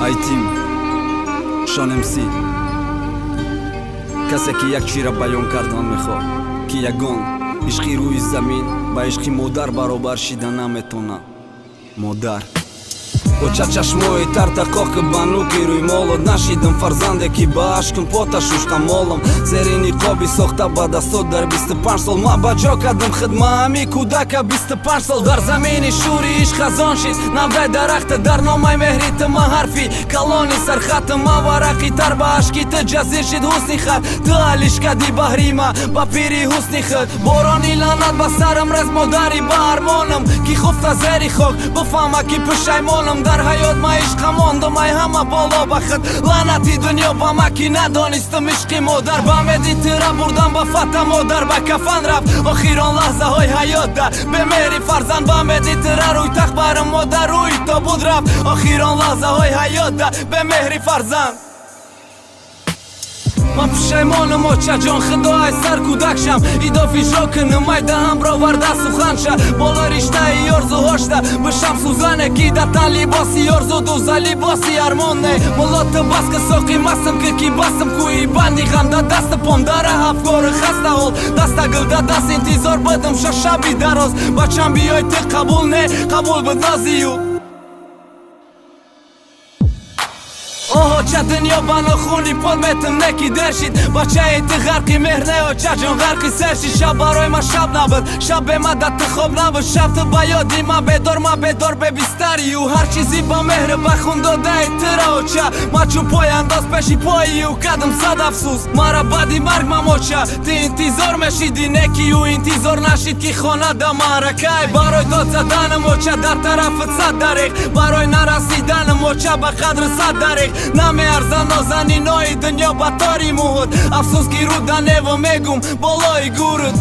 Айтим Шон МС. Касе ки як чира баён кардан мехоҳ, ки ягон ишқи рӯи замин ба ишқи модар баробар шида наметонад. Модар. Оча, чашмои тарта қоқи ба нуки рӯймолот нашидам. Фарзанде ки ба ашкм пота шуштам молам, зери ниқоби сохта ба дастот дар 25 сол ма ба ҷо кардам хидмаами кӯдака. 25 сол дар замини шӯри ишқ хазон шид навдаи дарахта. Дар номаи меҳри ту ма ҳарфи калони сархатм, ма варақи тар ба ашки ту ҷазир шид ҳусни хат. Ту алишкади баҳрима ба пири ҳусни худ. Борони лаънат ба сарам рез, модари ба армонам, ки хуфта зери хок бифаҳма, ки пушаймонам. Дар ҳаёт ма ишқа мондам, ай ҳама боло ба худ. Лаънати дунё ба ма, ки надонистам ишқи модар. Ба меди тира бурдам ба фата, модар ба кафан рафт охирон лаҳзаҳои ҳаётда бемеҳри фарзанд. Ба меди тира рӯй тахт барам, модар рӯи тобут рафт охирон лаҳзаҳои ҳаётда бемеҳри фарзанд. Ман пушаймонам, очаҷон, худо ай сар кӯдакшам идоф иҷро кунам, ай даҳам бироварда суханша. Болои риштаи орзуҳошта бишам сӯзане, ки да тан либоси орзу дуза, либоси армон не. Мулло, ту бас ки соқи мастам ки басам кӯи банди ғам да дасту пом дара афгори хаста ҳол даста гул да даст интизор будам шашаби дароз. Бачам, биёй, ту қабул не, қабул буд нозию. Оҳоча, дунё ба нохуни под метам неки дер шид. Бачаи ту ғарқи меҳр не, очаҷон, ғарқи сер шид. Шаб барои ма шаб набуд, шаб бема да ту хоб набуд. Шаб ту ба ёди ма бедор, ма бедор бебистарию. Ҳар чизи ба меҳр ба хун додаи тура, оча, ма чун пойандоз пеши поию кадам. Сад афсӯс, мара баъди марг мамоча ту интизор мешиди, некию интизор нашид, ки хона да маъракай. Барои дод заданам, оча, дар тарафат сад дареғ, барои нарасиданам, оча, ба қадри сад дареғ. Намеарзан нозанинои дунё ба тори муҳуд. Афсӯс, ки рӯ даневу мегум болои гурут.